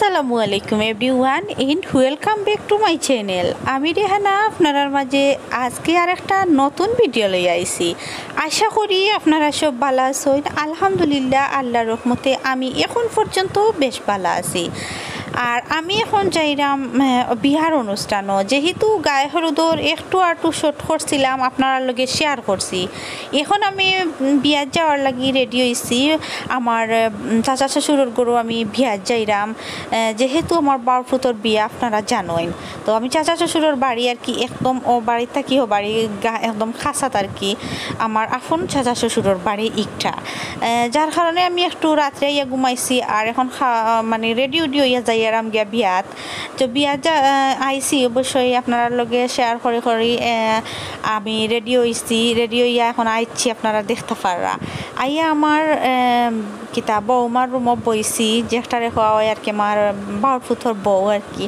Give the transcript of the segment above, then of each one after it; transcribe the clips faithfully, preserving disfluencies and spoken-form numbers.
আসসালামু আলাইকুম everyone and welcome back to my channel। আমি রেহানা আপনারার মাঝে আজকে আর একটা নতুন ভিডিও লইয়া আইছি। আশা করি আপনারা সব ভালা আছইন। আলহামদুলিল্লাহ, আল্লাহর রহমতে আমি এখন পর্যন্ত বেশ ভালা আছি। আর আমি এখন যাইরাম, আহ, বিয়ার অনুষ্ঠানও, যেহেতু গায়ে হলুদর একটু আটু শ্যুট করছিলাম, আপনারার লগে শেয়ার করছি। এখন আমি, উম, বিয়াত যাওয়ার লাগি রেডি অইছি। আমার, উম, চাচা শ্বশুরর ঘরো আমি বিয়াত যাইরাম। আহ, যেহেতু আমার বাউর ফুতর বিয়া আপনারা জানইন, তো আমি চাচা শ্বশুরর বাড়ি আর কি একদম ও বাড়ি থাকি ও বাড়ি গা-, একদম খাসাত আর কি। আমার আপন চাচা শ্বশুরর বাড়ি ইকটা। আহ, যার কারণে আমি একটু রাত্রে আইয়া ঘুমাইছি, আর এখন খা-, মানে রেডি উডি অইয়া যাইরাম গিয়া বিয়াত। তো বিয়াত যা, আহ, আইছি অবশ্যই আপনারার লগে শেয়ার করি করি, আহ, আমি রেডি অইছি, রেডি অইয়া এখন আইছি আপনারা দেখতা পাররা। আইয়া আমার, আহ, কিতা বৌমার রুমো বইছি, যেটারে কওয়া অয় আর কি আমার বাউর ফুতর বউ আর কি।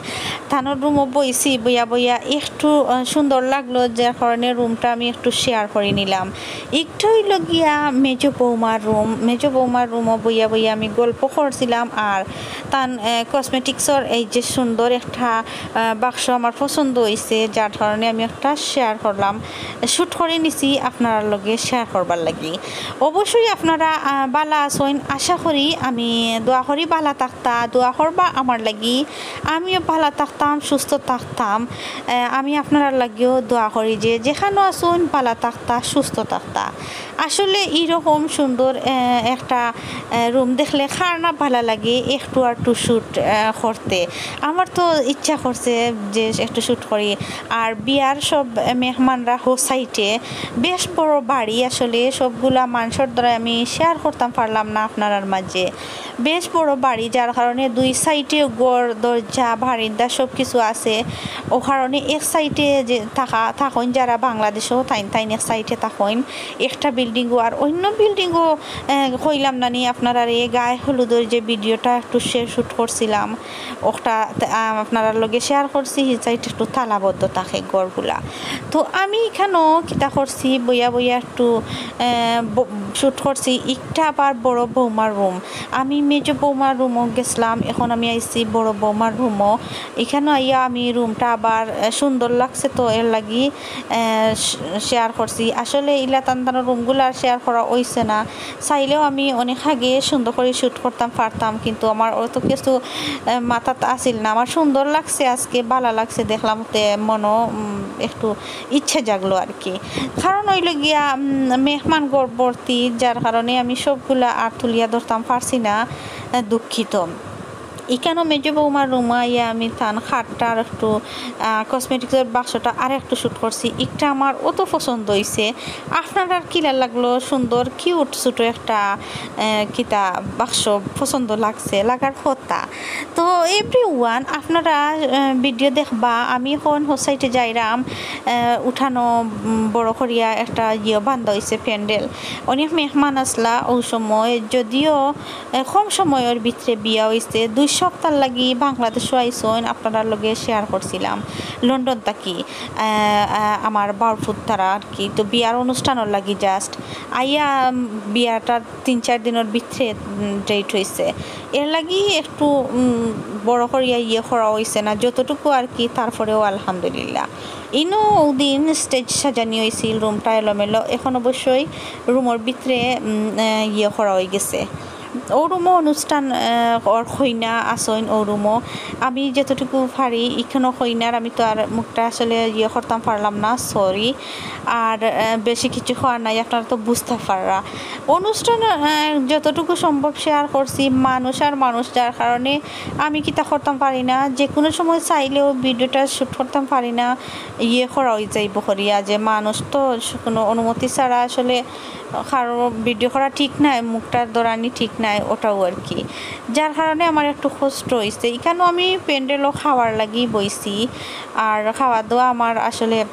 তানর রুমো বইছি, বইয়া বইয়া একটু, আহ, সুন্দর লাগলো, যার কারণে রুমটা আমি একটু শেয়ার করি নিলাম। একটা অইলো গিয়া মেজো বৌমার রুম, মেজো বৌমার রুমো বইয়া বইয়া আমি গল্প করছিলাম, আর তান, আহ, কসমেটিক্সর এই যে সুন্দর একটা, আহ, বাক্স আমার পছন্দ অইছে, যার কারণে আমি একটা শেয়ার করলাম, শ্যুট করি নিছি আপনারার লগে শেয়ার করবার লাগি। অবশ্যই আপনারা, আহ, ভালা আছইন, আশা করি, আমি দোয়া করি ভালা থাকতা, দোয়া করবা আমার লাগি, আমিও ভালা থাকতাম, সুস্থ থাকতাম। আহ, আমি আপনারার লাগিও দোয়া করি যে যেখানো আছইন ভালা থাকতা, সুস্থ থাকতা। আসলে এইরকম সুন্দর, আহ, একটা, আহ, রুম দেখলে কার না ভালা লাগে একটু আটু শ্যুট, আহ, করতে। আমার তো ইচ্ছা করছে যে একটু শ্যুট করি। আর বিয়ার সব মেহমানরা হো সাইডে, বেশ বড় বাড়ি, আসলে সবগুলা মানষর দ্বারা আমি শেয়ার করতাম পারলাম না আপনারার মাঝে। বেশ বড় বাড়ি, যার কারণে দুই সাইডে ঘর, দরজা, বারিন্দা সব কিছু আছে। ও কারণে এক সাইডে যে থাকা, থাকইন যারা বাংলাদেশো, তাইন, তাইন এক সাইডে থাকইন একটা বিল্ডিংও, আর অন্য বিল্ডিংও, আহ, কইলাম না নি আপনারারে, গায়ে হলুদর যে ভিডিওটা একটু শ্যুট করছিলাম, ওটা, আহ, আপনারার লগে শেয়ার করছি, হি সাইড একটু তালাবদ্ধ থাকে ঘরগুলা। তো আমি এখানো কিতা করছি, বইয়া বইয়া একটু, আহ, ব-, শ্যুট করছি। একটা আবার বড় বৌমার রুম, আমি মেজো বৌমার রুমো গেছিলাম, এখন আমি আইছি বড় বৌমার রুমো। এখানো আইয়া আমি রুমটা আবার, আহ, সুন্দর লাগছে, তো এর লাগি, আহ, শ-, শেয়ার করছি। আসলে ইলা তান তান রুমগুলা আর শেয়ার করা অইছে না। চাইলেও আমি অনেক আগে সুন্দর করি শ্যুট করতাম পারতাম, কিন্তু আমার অত কিছু, আহ, মাথাত আছিল না। আমার সুন্দর লাগছে আজকে, ভালা লাগছে, দেখলাম তে মনো, উম, একটু ইচ্ছা জাগলো আর কি। কারণ অইলো গিয়া, উম, মেহমান ঘর ভর্তি, যার কারণে আমি সবগুলা আর তুলিয়া ধরতাম পারছি না, আহ, দুঃখিত। ইখানো মেজো বৌমার রুমো আইয়া আমি তান খাটটা আর একটু, আহ, কসমেটিক্সর বাক্সটা আর একটু শ্যুট করছি। একটা আমার অত পছন্দ অইছে। আপনারার কিলা লাগলো? সুন্দর কিউট ছোট একটা, আহ, কিতা বাক্স পছন্দ লাগছে, লাগার কথা। তো everyone, আপনারা, আহ, ভিডিও দেখবা, আমি এখন হো সাইডে যাইরাম, আহ, উঠানো, উম, বড় করিয়া একটা ইয়ে বান্ধা অইছে প্যান্ডেল। অনেক মেহমান আসলা ওই সময়, যদিও এ, কম সময়র ভিতরে বিয়া অইছে, দুই সপ্তাহর লাগি বাংলাদেশো আইছইন, আপনারার লগে শেয়ার করছিলাম, লন্ডন থাকি, আহ, আহ, আমার বাউর ফুত তারা আর কি। তো বিয়ার অনুষ্ঠানর লাগি just আইয়া, উম, বিয়াটা তিন চার দিনর ভিতরে, উম, ডেট অইছে, এর লাগি একটু, উম, বড় করিয়া ইয়ে করা অইছে না, যতটুকু আর কি, তারপরেও আলহামদুলিল্লাহ। ইনো ওদিন স্টেজ সাজানি অইছিল, রুমটা এলোমেলো, এখন অবশ্যই রুমর ভিতরে, উম, আহ, ইয়ে করা অইগেছে। ও রুমো অনুষ্ঠান, আহ, ওর কইনা আছইন ও রুমো। আমি যতটুকু পারি, ইখানো কইনার আমি তো আর মুখটা আসলে ইয়ে করতাম পারলাম না, sorry। আর, আহ, বেশি কিছু কওয়ার নাই, আপনারা তো বুঝতা পাররা। অনুষ্ঠান, আহ, যতটুকু সম্ভব শেয়ার করছি, মানুষ আর মানুষ, যার কারণে আমি কিতা করতাম পারি না, যে কোনো সময় চাইলেও ভিডিওটা শ্যুট করতাম পারি না, ইয়ে করা অইযাইবো করিয়া, যে মানুষ তো কোনো অনুমতি ছাড়া আসলে কারো ভিডিও করা ঠিক নাই, মুখটা ধরানি ঠিক নাই, ওটাও আর কি। যার কারণে আমার একটু কষ্ট অইছে। ইখানো আমি প্যান্ডেলো খাওয়ার লাগি বইছি, আর খাওয়া দাওয়া আমার আসলে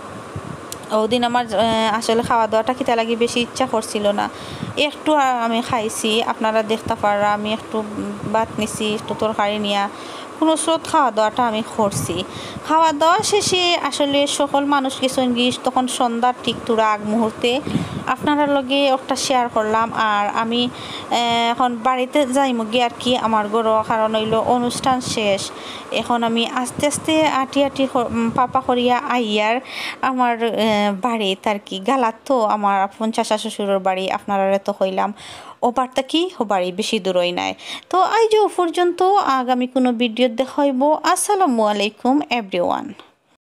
ওদিন আমার, আহ, আসলে খাওয়া দাওয়াটা কিতা লাগি বেশি ইচ্ছা করছিল না। একটু আ-, আমি খাইছি, আপনারা দেখতা পাররা, আমি একটু ভাত নিছি, একটু তরকারি নিয়া, কোনো স্রোত খাওয়া দাওয়াটা আমি করছি। খাওয়া দাওয়া শেষে আসলে সকল মানুষ গেছইন গি, তখন সন্ধ্যার ঠিক থুড়া আগ মুহূর্তে। আপনারার লগে একটা শেয়ার করলাম। আর আমি আহ, এখন বাড়িতে যাইমুগি আর কি, আমার ঘরো, কারণ অইলো অনুষ্ঠান শেষ। এখন আমি আস্তে আস্তে আটি আটি ক- উম, পাপা করিয়া আইয়ার আমার আহ, বাড়িত আর কি, গালাত তো আমার আপন চাচা শ্বশুরর বাড়ি, আপনারারে তো কইলাম। ওবার থাকি ও বাড়ি বেশি দূরই নাই। তো আইজ অউ পর্যন্ত, আগামী কোনো ভিডিও দেখা অইবো। আসসালামু আলাইকুম এভরিওয়ান।